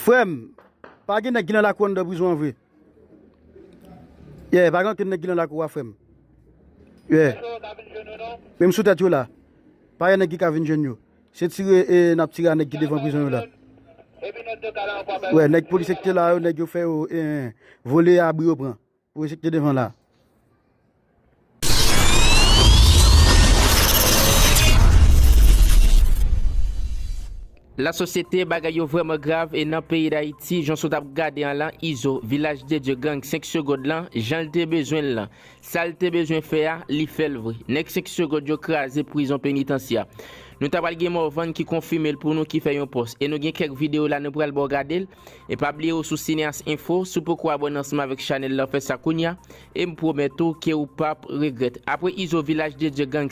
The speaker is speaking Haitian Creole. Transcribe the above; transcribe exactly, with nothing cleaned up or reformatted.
Frè m, pa gen nèg ki nan lakou anndan prizon an vre. Yeah, pa gen ankenn nèg ki nan lakou a, frè m. Yeah. Menm sou tèt yo la. Pa gen nèg ki ka vin jwenn yo. Se tire, e, n ap tire a nèg ki devan prizon yo la. Wè, nèg polis ki te la yo, nèg yo fè yo, e, vole abri yo pran. Polis ki te devan la. Lasosyete, bagay yo vrèman grav, e nan peyi Dayiti, jan w sot ap gade an lan, Izo, Vilaj de Dye, gang senk segond lan, jan l te bezwen l lan, sa l te bezwen fè a, li fè l vre. Nèg senk segond yo kraze prizon penitansyè. Nou ta pral gen Morvan ki konfime l pou nou, ki fè yon pòs. E nou gen kèk videyo la, nou pral ba w gade l. E pa bliye w sou Cineas Info, si w poko abòne ansanm avèk chanèl lan, fè sa kounya. E m pwomèt ou ke w p ap regrèt. Apre Izo, Vilaj de Dye, gang